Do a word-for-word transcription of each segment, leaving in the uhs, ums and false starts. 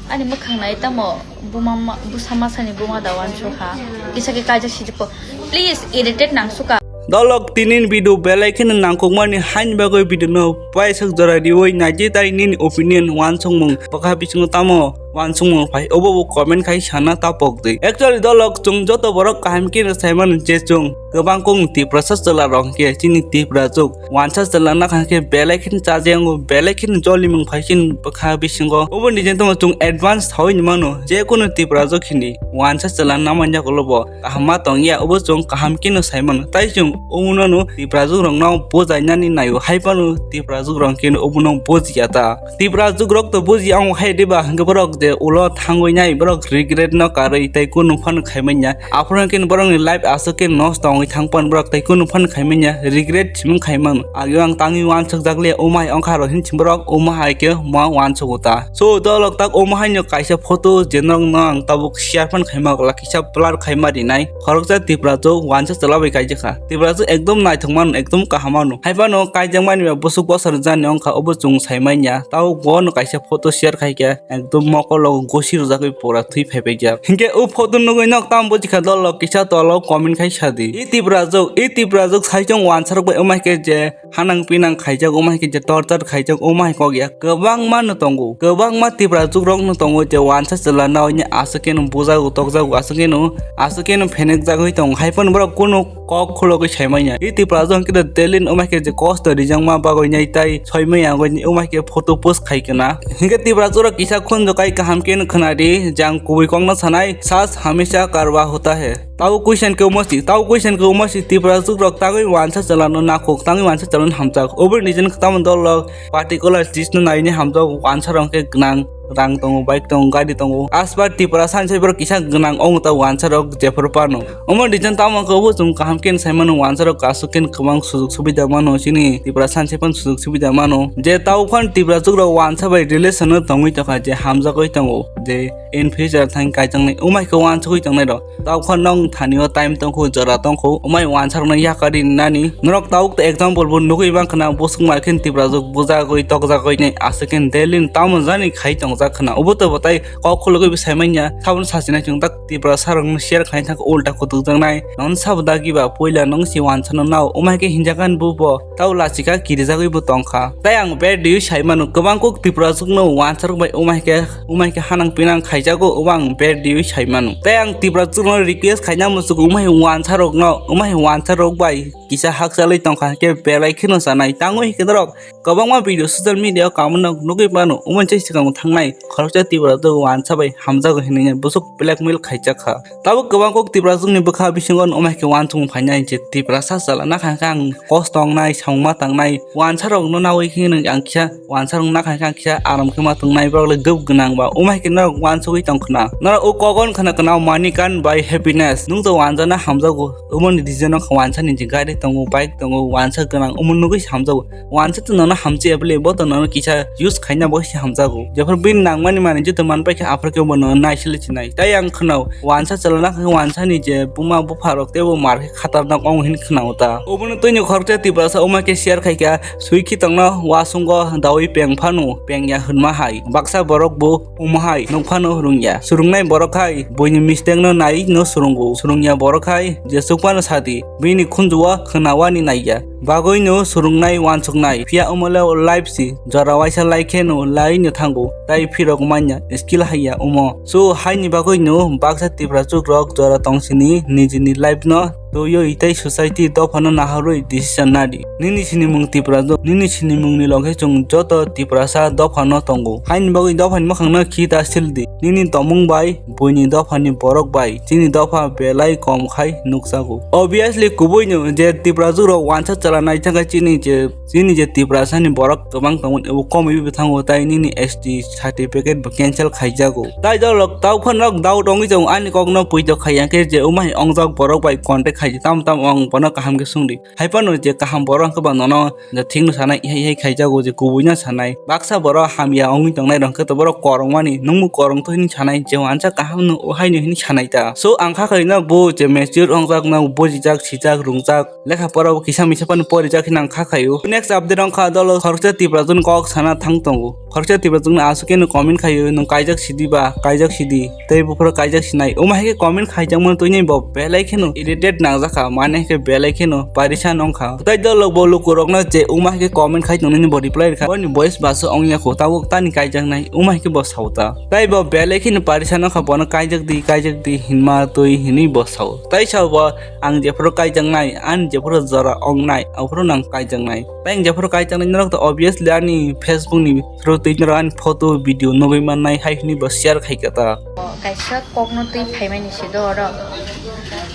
Ani mwkhang nai tamo buma ma-, busa masani buma da wansukha. Kisa khe kaijak sijikho. Please, irritate nangsukha. Dolok tinin video belai kheno nangkukmani haini bagwi video no paisuk jora riwi naidi tai nini opinion wansukmung bwkha bisingo tamo wansukmung phai obo bo comment khai sana tapok di. Actually dolok chwng joto borok kaham kheno saimano je chwng kwbang kung Tiprasa chwla rok khe chini Tiprajwk wansa chwla nakha khe belai kheno chajakgo, belai kheno jolimung phai chini bwkha bisingo. Oboni je tamo chwng advance sawi ni mano je kunu Tiprajwk hini wansa chwla namanya kolobo kaham ma tongya, obo chwng kaham kheno sai mano. Tai chwng omono no Tiprajwk rokno bojainani naio, hai phano Tiprajwk rok khe obono bojiya ta. Tiprajwk rok to bojiya ang hai diba, hwnkhe borok je ulo thangwi nai borok regret no karwi tai kunu phano khai manya. Aphuru khe borokni life aswk khe nosto wngwi thang pan borok tai kunu phano khai manya, regret simung khai mano. Agio ang tangwi wansuk jak le umai ongkha ro hin chim borok uma hai khe ma wansuk uta. So dolok tak omo haino kaisa photo je norokno ang tabuk share phan khaima, kisa blur khaima rinai. Khoroksa Tiprajwk wansa chwla bai kaijakha. Tiprajwk ekdom naithok mano, ekdom kaham mano. Hai phano kaijak mani ba bwswk bwswk jani wngkha obo chwng sai manya. Tabuk bono kaisa photo share khaikha, ekdom mokolo gosi rwjagwi pura thwi phaibaikha. Hinkhe o photo nugwi nok tamo bujikha dolok kisa tolo comment khai sadi. I Tiprajwk, i Tiprajwk saichung wansa rok bai wngma khe je hanang pinang khaijak, omo hai khe je torture khaijak, omo hai kok ya kwbangma no tongo, kwbangma Tiprajwk rok no tongo je wansa chwla nawi ni aswk khe no bujago, tokjago, aswk khe no, aswk khe no phenekjagwi tongo, hai phano borok kunu kok khulogwi sai manya. I Tiprajwk hwnkhe daily ni omo hai khe je kosto rijak ma bagwi nai tai soi manya, omo hai khe photo post khai kana. Hinkhe Tiprajwk rok kisa khunju kai kaham khe no khwnadi, je ang kubui kok no sanai, sach hamesha karwa hota hai. Tabo question khe omo si, tabo question khe omo si, Tiprajwk rok tangwi wansa chwla no nakhuk, tangwi wansa chwla no hamjak. Oboni reason khe tamo dolok particular chis no naini hamjak, wansa rok khe gwnang, rang tongo, bike tongo, gari tongo. Asbar Tiprasa ni sai borok kisa gwnang ong ta wansa rok jephuru phano. Omo reason tamo khe obo chwng kaham khe sai mano, wansa rok aswk khe kwbang sujok subida mano, chini Tiprasa ni sai phano sujok subida mano. Je tabo phano Tiprajwk rok wansa bai relation no tongwi tongkha, je hamjagwi tongo, je in future thang kaijaknai, umai khe wansugwi tongnai rok. Tao kha nong thani o time tongkho, jora tongkho, umai wansa rokno yakari nani. Norok tao example bo nugwi mankha na, bosong mai khe Tiprajwk bujagwi tokjagwi ni aswk khe daily tamo jani khai tongjak khna. Obo to batai kok khulugwi bo sai manya, saboni sachina chwng tak Tiprasa rokno share khai thang ulta kutuk jaknai. Non sabo dagi ba puila nong si wansa no nao, umai khe hinjakan bo bo. Tao lachika kirijagwi bo tongkha. Tai ang bad review sai mano, kwbang kok Tiprajwk no wansa rok bai umai khe, umai khe hanang pinang khaijago, obo ang bad review sai mano. Tai ang Tiprajwk no request khaina muchuk umai wansa rok no, umai wansa rok bai kisa hakchalwi tongkha khe belai kheno sanai. Tangwi khe norok kwbangma video social media o kamu no nugwi mano, umai chai swkang thangnai khoroksa Tiprajwk wansa bai hamjago hinwi bwswk blackmail khaijak kha. Tabuk kwbang kok Tiprajwk ni bwkha bisingo no umai khe wansukmung phainai je Tiprasa chwla nakha khe ang kosto wngnai, samung ma tangnai, wansa rok no nawi khe nwng ang kisa wansa rok nakha khe ang kisa aram khe ma tongnai, borok le gub gwnang ba umai khe norok wansugwi tong khna. Norok o kogon khna khna Manikan bai Happiness, nwng to wanjana hamjago, umoni design o wansa ni je gari tongo, bike tongo, wansa gwnang omo nugwi hamjago. Wansa to nono hamchi ya bwle, bo to nono kisa use khaina bo se hamjago. Jephru bini nangmani manwi joto manpai khe aphuru khe bo nono naisile chinai. Tai ang khwnao wansa chwla nakha khe wansa ni je buma bupha rok teibo mar khe khatarnak ong hin khwnao ta. Obono twini khoroksa Tiprasa uma khe share khai kha, sui khi tongno wasungo dawi peng phano peng ya hwnma hai. Baksa borok bo Omo hai nokphano rwngya. Swrwngnai borok hai buini mistake no nai no swrwngo. Swrwngya borok hai jesuk phano sadi, bini khunju o khwnawani naiya. Bagwi no swrwngnai wansuknai. Phiya omo le o life si, jora waisa lai khe no lai no thango. Tai phirok manya, skill haiya omo. So haini bagwi no baksa Tiprajwk rok jora tongsini nijini life no twiwi tei society dophano naharwi decision nadi. Nini sinimung Tiprajwk, nini sinimungni loge chwng joto Tiprasa dophano tongo. Haini bagwi dophani mwkhangno khi ta sildi. Nini tomung bai, buini dophani borok bai, chini dopha belai kom khai nukjago. Obviously, kubuino je Tiprajwk rok wansa chwla naithangkha chini je, chini je Tiprasani borok kwbang tongmani abo komwi bwthango tai nini S T certificate bo cancel khaijago. Tai dolok taukhonrok doubt wngwi tongo ani kokno puitok khaiya khe je umai ongjak borok bai contact khaidi, tamo tamo ang bono kaham khe sungdi. Hai phano je kaham borok hwnkhe ba nono je thikno sanai, hai hai khaijago je kubuino sanai. Baksa borok hamya wngwi tongnai rok hwnkhe to borok korokmani, nwngbo korokto hwnwi sanai, je wansa kaham no o haino hwnwi sanai ta. So ang kha khaina bo je mature wngjakno bujijak, sijak, rungjak, lekha pora bo kisa misa phano porijak hwnwi ang kha khaio. Next update wngkha dolo khoroksa Tiprajwkni kok sana thang tongo. Khoroksa Tiprajwkno aswk khe no comment khaio, nwng kaijak sidi ba, kaijak sidi, tei buphuru kaijak sinai. Omo hai khe comment khaijakmano twi nai bo belai kheno irritate nangjakha, mane khe belai kheno parisan wngkha. Tei dolo bo lukurokno je omo hai khe comment khai tongnani bo reply rwkha. Boni voice baso wngya kho, tabuk tani kaijaknai, omo hai khe bo sauta. Tei bo belai kheno parisan wngkha, bono kaijak di, kaijak di hinma twi hinwi bo sao. Tei sao bo, ang jephuru kaijaknai, ani jephuru jora wngnai, aphuru nang kaijaknai. Tei ang jephuru kaijaknai norok to obviously ani Facebook ni through twi norok ani photo, video nugwi mannai hai hwnwi bo share khai kha ta. Kaisa kokno twi phaimani se do oro.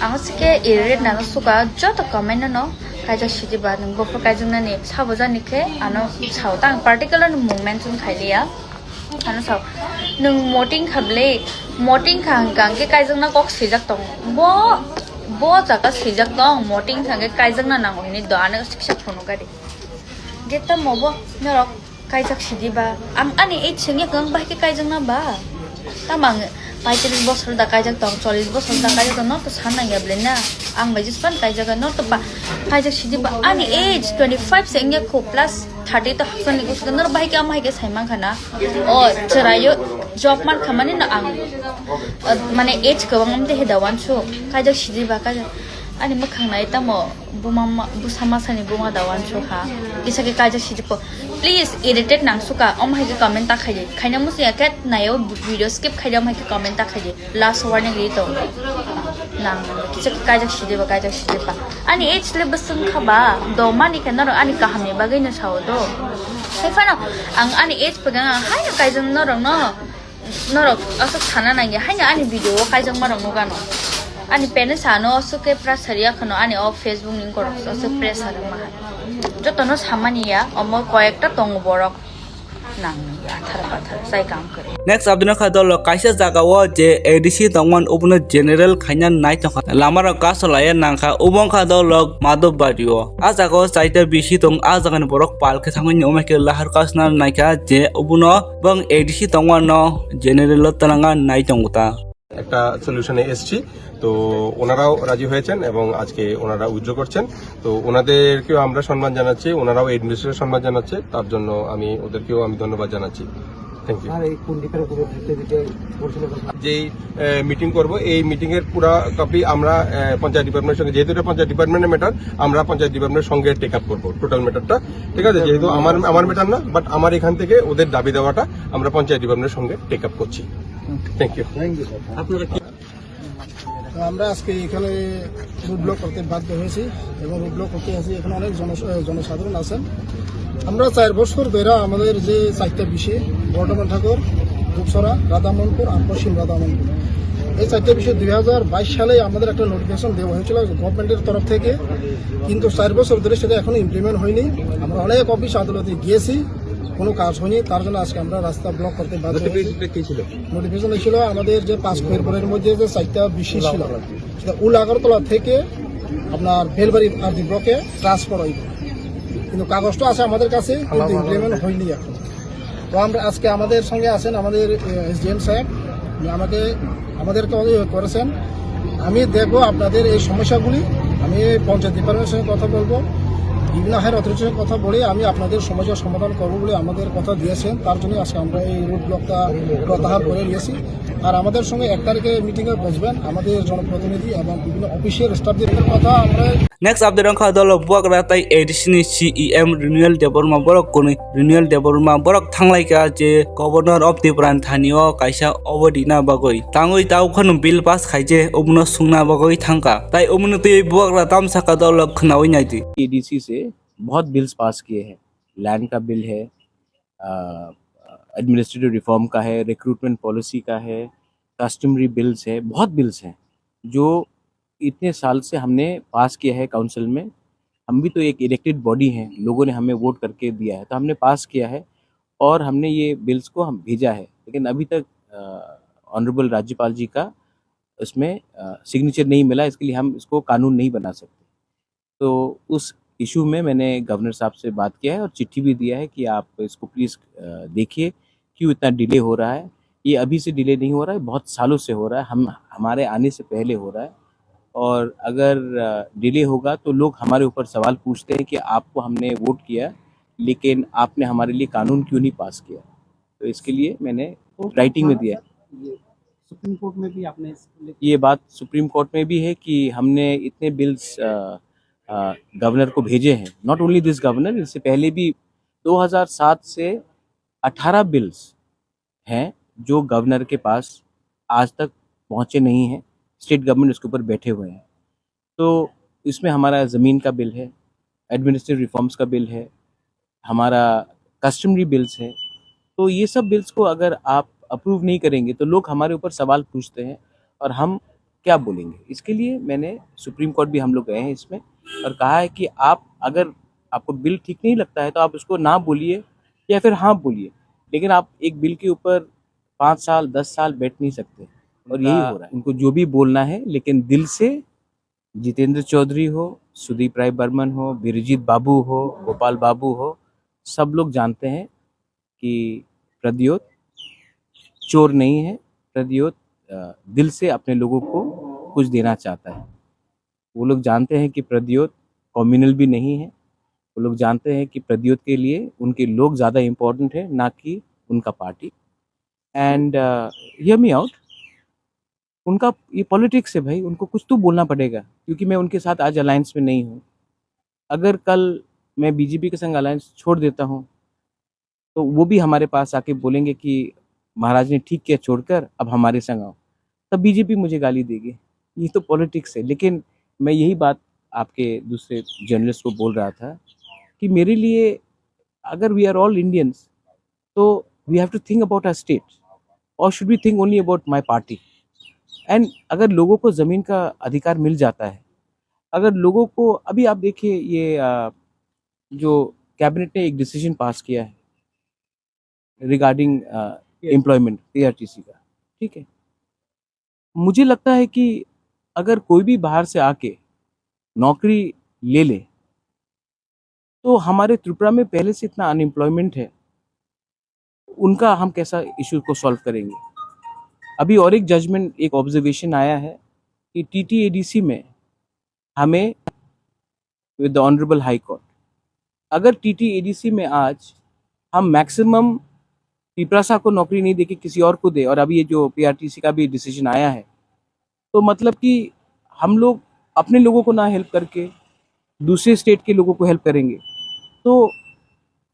Ang se khe irritate nang suka joto comment no kaijak sidi ba nwng buphuru kaijaknani sabo jani khe ano sao ta ang particular no mung mention khai liya. Ano sao, nwng moting kha bwle, moting kha hwnkha hwnkhe kaijakna kok swijak tong. Bo, bo jaga swijak tong, moting kha hwnkhe kaijakna nango hinwi do, ano kisa phunuk gari. Je tamo bo, norok kaijak sidi ba, ang ani age sengya khe ang bahai khe kaijakna ba? Tamo ang paitrish bosor da kaijak tong, chollish bosor da kaijak tong, norok to san nangya bwle na? Ang bai jespan kaijak, norok to pa-, kaijak sidi ba, ani age twenty five se wngya kho, plus thirty to hakchangni kuchugo norok bahai khe amo hai khe sai mankha na. O chwraio job mankha mani no ang, uh, mane age kwbang wngte he da wansuk kaijak sidi ba kaijak ani mwkhang nai tamo buma ma-, bwsa masani buma da wansuk ha kisa khe kaijak sidi po. Please irritate nang suka, omo hai khe comment ta khaidi, khaina musu ya khe nayo video skip khaidi, omo hai khe comment ta khaidi. Last warning ri tong. Nang kisa kaijak sidi ba, kaijak sidi ba. Ani age le bwswng kha ba, do mani khe norok ani kaham ni bagwi no sao do. Hai phano ang ani age pegang ang hai kaijak norok no, norok aswk sana nangya, hai no ani video o kaijak ma rok no gano. Ani pene sano aswk khe pressure ya khano ani o Facebook ni korok aswk pressure ma. Joto no samani ya, omo koyekta tongo borok. Nang athar pathar sai kam kwrwi. Next update no kha dolo kaisa jaga o je A D C tongmani obono general khaina nai tongkha. Lama rok kaso laya nangkha obo wngkha dolo Madhobari o. A jaga o chaita B C tong, a jaga ni borok pal khe thangwi ni omo khe lahar kasna naikha je obono bong A D C tongmano general o tananga nai tongo ta. একটা সলিউশনে এসছি। তো ওনারাও রাজি হয়েছেন এবং আজকে ওনারা উইথড্র করছেন। তো ওনাদেরকেও আমরা সম্মান জানাচ্ছি, ওনারাও অ্যাডমিনিস্ট্রেশন সম্মান জানাচ্ছে, তার জন্য আমি ওদেরকেও আমি ধন্যবাদ জানাচ্ছি। Thank you. আর এই কোন ডিপার্টমেন্ট করতে দিতে বলছিল? যেই মিটিং করব, এই মিটিং এর পুরা কপি আমরা আহ, পঞ্চায়েত ডিপার্টমেন্টের সঙ্গে, যেহেতু এটা পঞ্চায়েত ডিপার্টমেন্টের ম্যাটার, আমরা পঞ্চায়েত ডিপার্টমেন্টের সঙ্গে টেক আপ করবো টোটাল ম্যাটারটা। ঠিক আছে, যেহেতু আমার আমার ম্যাটার না, বাট আমার এখান থেকে ওদের দাবি দেওয়াটা আমরা পঞ্চায়েত ডিপার্টমেন্টের সঙ্গে টেক আপ করছি। Thank you. Thank you sir. আপনারা কি তো আমরা আজকে এখানে রোড ব্লক করতে বাধ্য হয়েছি এবং রোড ব্লক করতে আছি। এখানে অনেক জন-, জনসাধারণ আছেন। আমরা চার বছর ধরে আমাদের যে চারটা বিষয়, বর্ধমান ঠাকুর, ধূপছড়া, রাধামোহনপুর আর পশ্চিম রাধামোহনপুর, এই চারটা বিষয়ে দুই হাজার বাইশ সালে আমাদের একটা নোটিফিকেশন দেওয়া হয়েছিল গভর্নমেন্টের তরফ থেকে, কিন্তু চার বছর ধরে সেটা এখনো ইমপ্লিমেন্ট হয়নি। আমরা অনেক অফিস আদালতে গিয়েছি, কোনো কাজ হয়নি। তার জন্য আজকে আমরা রাস্তা ব্লক করতে বাধ্য হয়েছি। নোটিফিকেশনটা কি ছিল? নোটিফিকেশন ছিল আমাদের যে পাঁচ খয়েরপুরের মধ্যে যে চারটা বিষয় ছিল, সেটা উল আগরতলা থেকে আপনার বেলবাড়ি আর ডি ব্লকে ট্রান্সফার হইবে, কিন্তু কাগজটা আছে আমাদের কাছে, কিন্তু ইমপ্লিমেন্ট হয়নি এখন। তো আমরা আজকে আমাদের সঙ্গে আছেন আমাদের এসডিএম সাহেব, উনি আমাকে, আমাদেরকে অবহিত করেছেন। আমি দেখব আপনাদের এই সমস্যাগুলি, আমি পঞ্চায়েত ডিপার্টমেন্টের সঙ্গে কথা বলবো, বিভিন্ন হায়ার অথরিটির সঙ্গে কথা বলে আমি আপনাদের সমস্যার সমাধান করবো বলে আমাদের কথা দিয়েছেন। তার জন্য আজকে আমরা এই রোড ব্লকটা প্রত্যাহার করে নিয়েছি। আর আমাদের সঙ্গে এক তারিখে মিটিংয়ে বসবেন আমাদের জনপ্রতিনিধি এবং বিভিন্ন অফিসিয়াল স্টাফদের কথা আমরা Next update wngkha dolo Bubagra tei A D C ni C E M Renewal Debbarma borok kwnwi. Renewal Debbarma borok thanglaikha je Governor of Tripura ni thani o kaisa obo rina bagwi. Tangwi tao kheno bill pass khaije obono sungna bagwi thangkha. Tai obono twiwi Bubagra tamsaka dolo khwnawi naidi. ADC से बहुत bills pass किए हैं। लैंड का बिल है, administrative reform का है, recruitment policy का है, कस्टमरी बिल्स है, बहुत बिल्स हैं जो इतने साल से हमने पास किया है काउंसिल में। हम भी तो एक इलेक्टेड बॉडी हैं, लोगों ने हमें वोट करके दिया है, तो हमने पास किया है और हमने ये बिल्स को हम भेजा है। लेकिन अभी तक ऑनरेबल राज्यपाल जी का इसमें सिग्नेचर नहीं मिला, इसके लिए हम इसको कानून नहीं बना सकते। तो उस इशू में मैंने गवर्नर साहब से बात किया है और चिट्ठी भी दिया है कि आप इसको प्लीज देखिए, क्यों इतना डिले हो रहा है। ये अभी से डिले नहीं हो रहा है, बहुत सालों से हो रहा है, हम हमारे आने से पहले हो रहा है। और अगर डिले होगा तो लोग हमारे ऊपर सवाल पूछते हैं कि आपको हमने वोट किया, लेकिन आपने हमारे लिए कानून क्यों नहीं पास किया। तो इसके लिए मैंने राइटिंग में दिया। ये सुप्रीम कोर्ट में भी आपने इसको लेकर ये बात सुप्रीम कोर्ट में भी है कि हमने इतने बिल्स गवर्नर को भेजे हैं। नॉट ओनली दिस गवर्नर, इससे पहले भी दो हज़ार सात से अठारह बिल्स हैं जो गवर्नर के पास आज तक पहुंचे नहीं हैं। स्टेट गवर्नमेंट उसके ऊपर बैठे हुए हैं। तो इसमें हमारा ज़मीन का बिल है, एडमिनिस्ट्रेटिव रिफॉर्म्स का बिल है, हमारा कस्टमरी बिल्स है। तो ये सब बिल्स को अगर आप अप्रूव नहीं करेंगे तो लोग हमारे ऊपर सवाल पूछते हैं और हम क्या बोलेंगे। इसके लिए मैंने सुप्रीम कोर्ट भी हम लोग गए हैं इसमें और कहा है कि आप अगर आपको बिल ठीक नहीं लगता है तो आप उसको ना बोलिए या फिर हाँ बोलिए, लेकिन आप एक बिल के ऊपर पाँच साल, दस साल बैठ नहीं सकते। और यही हो रहा है। उनको जो भी बोलना है, लेकिन दिल से जितेंद्र चौधरी हो, सुदीप राय बर्मन हो, बिरजीत बाबू हो, गोपाल बाबू हो, सब लोग जानते हैं कि प्रद्योत चोर नहीं है। प्रद्योत अ, दिल से अपने लोगों को कुछ देना चाहता है। वो लोग जानते हैं कि प्रद्योत कम्युनल भी नहीं है। वो लोग जानते हैं कि प्रद्योत के लिए उनके लोग ज़्यादा इम्पोर्टेंट है, ना कि उनका party. And hear me out, उनका ये पॉलिटिक्स है भाई, उनको कुछ तो बोलना पड़ेगा, क्योंकि मैं उनके साथ आज अलायंस में नहीं हूँ। अगर कल मैं बीजेपी के संग अलायंस छोड़ देता हूँ, तो वो भी हमारे पास आके बोलेंगे कि महाराज ने ठीक किया छोड़कर, अब हमारे संग आओ। तब बीजेपी मुझे गाली देगी। ये तो पॉलिटिक्स है। लेकिन मैं यही बात आपके दूसरे जर्नलिस्ट को बोल रहा था कि मेरे लिए, अगर वी आर ऑल इंडियंस, तो we have to think about our state, or should we think only about my party? And अगर लोगों को ज़मीन का अधिकार मिल जाता है, अगर लोगों को, अभी आप देखिए, ये अ, जो कैबिनेट ने एक डिसीजन पास किया है रिगार्डिंग एम्प्लॉयमेंट पीआरटीसी का, ठीक है, मुझे लगता है कि अगर कोई भी बाहर से आके नौकरी ले ले, तो हमारे त्रिपुरा में पहले से इतना अनएम्प्लॉयमेंट है, उनका हम कैसा इशू को सॉल्व करेंगे? अभी और एक जजमेंट, एक ऑब्जर्वेशन आया है कि टीटीएडीसी में हमें, with the honourable high court, अगर टीटीएडीसी में आज हम मैक्सिमम तिपरासा को नौकरी नहीं देके किसी और को दे, और अभी ये जो पीआरटीसी का भी डिसीजन आया है, तो मतलब कि हम लोग अपने लोगों को ना हेल्प करके दूसरे स्टेट के लोगों को हेल्प करेंगे, तो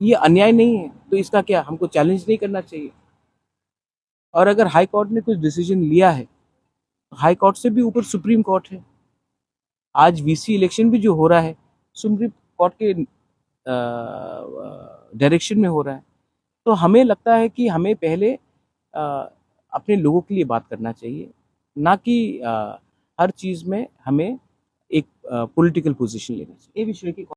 ये अन्याय नहीं है? तो इसका क्या हमको चैलेंज नहीं करना चाहिए? और अगर हाई कोर्ट ने कुछ डिसीजन लिया है, तो हाई कोर्ट से भी ऊपर सुप्रीम कोर्ट है। आज वीसी इलेक्शन भी जो हो रहा है, सुप्रीम कोर्ट के डायरेक्शन में हो रहा है। तो हमें लगता है कि हमें पहले अ, अपने लोगों के लिए बात करना चाहिए, ना कि अ, हर चीज़ में हमें एक पॉलिटिकल पोजीशन लेना चाहिए। এই বিষয়ে কি